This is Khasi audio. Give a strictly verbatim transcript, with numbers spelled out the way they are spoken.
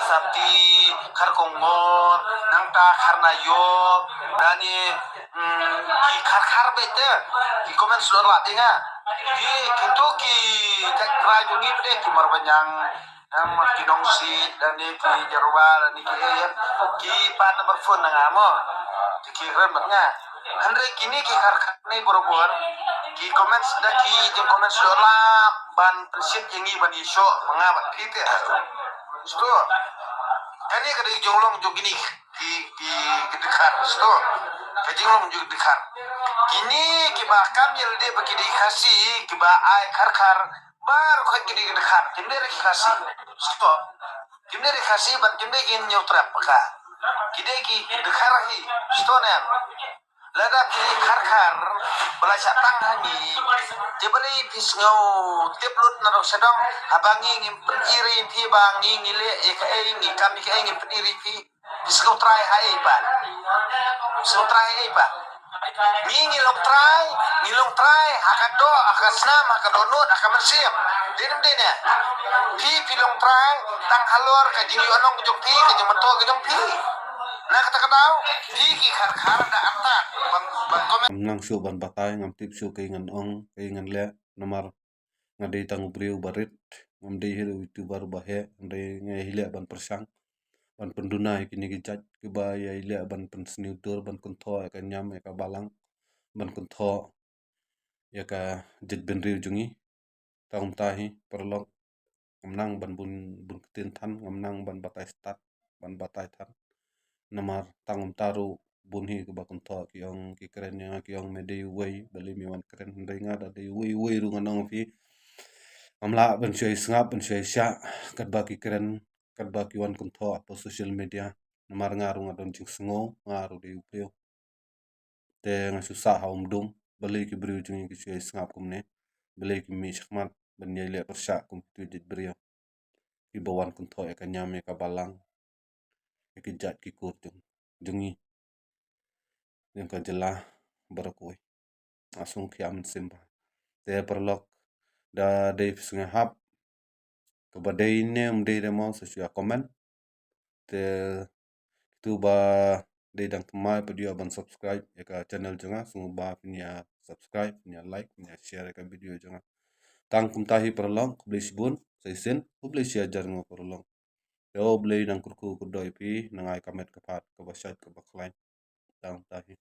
Sapti, Kharkongor, nangta Kharnaior, dani, mm, ki Kharkhar bete, ki comment slot la dinga. Di kitu ki tek prai jungi bete ki Marbaniang, yang ki Nongsi, dani ki Jarwa, dani ki, eh, ki pan number phone nanga mo. Ki kren mat nga. Hynrei kine ki Kharkhar ne bor bor. Ki comment da ki jing comment slot la ban pynshit ïa ngi ban ïashoh ma nga bad phi te. Sto. Kane ka dei jinglong jong kine ki, ki, ki dkhar. Sto. Ka jinglong jong dkhar. Kine kiba kam ïalade ba ki dei Khasi, kiba ai Kharkhar, baroh ki dei dkhar. Kim dei re ki Khasi. Sto. Kim dei re Khasi bad kim dei ki Hynñiewtrep ka. Ki dei ki dkhar hi. Sto ne. Lada phi Kharkhar, ba la shah tang ha ngi, te balei phi sngew tip lut na dong sha dong, haba ngi ngim pyni re phi ba ngi ngi leh ïa kaei, ngi kam ïa kaei, ngim pyni re phi. Phi sngew trai ha ei ba. Phi sngew trai ha ei ba. Ngi ngi long trai, ngi long trai ha ka doh, ha ka snam, ha ka dohnud, ha ka mynsiem. Dei ne em dei ne? Phi phi long trai tang halor ka jingïohnong ka jong phi, ka jingmyntoi ka jong phi. Na kata ka daw, phi ki Kharkhar da attack ban, ban comment. Ngam nang shuh ban batai, ngam tip shuh kaei ngan ong, kaei ngan leh, namar nga dei tang u briew ba rit, ngam dei hi u YouTuber ba heh, nga dei, nga hi leh ban pyrshang, ban pynduna ïa kine ki jait kiba ïa hi leh ban pynsniew dur, ban kynthoh ïa ka niam ïa ka balang, ban kynthoh ïa ka jaitbynriew jong ngi. Tang kumta hi paralok, ngam nang ban bun, bun ktien than, ngam nang ban batai stad, ban batai than. Namar tang kumta ruh bun hi kiba kynthoh ki ong ki kren ïa nga ki ong me dei uwei, balei me wan kren, hynrei nga da dei uwei uwei ruh ngan ong phi. Ngam lah ban shu ïa sngap, ban shu ïa shah katba ki kren, katba ki wan kynthoh ha social media. Namar nga ruh nga don jingsngew, nga ruh dei u briew. Te nga shu sah ha um dum, balei ki briew jong ngi ki shu ïa sngap kumne, balei ki mih shakhmat ban ïa leh pyrshah kum kitu jait briew kiba wan kynthoh ïa ka niam ïa ka balang ïa ki jait ki kur jong, jong ngi, jong ka jylla baroh kawei. Nga sngewkhia mynsiem bha. Te paralok, da dei phi sngewhap kaba dei ne em dei re mo, sa shu ïa comment. Te kitu ba dei dang thymmai pat ïoh ban subscribe ïa ka channel jong nga, sngewbha phin ïa subscribe, phin ïa like, phin ïa share ïa ka video jong nga. Tang kumta hi paralok, khublei shibun, sa shisien, khublei shihajar nguh paralok. Te U Blei nang kyrkhu kyrdoh ïa phi, nang ai ka met ka phad kaba shait kaba khlaiñ. Tang kumta hi.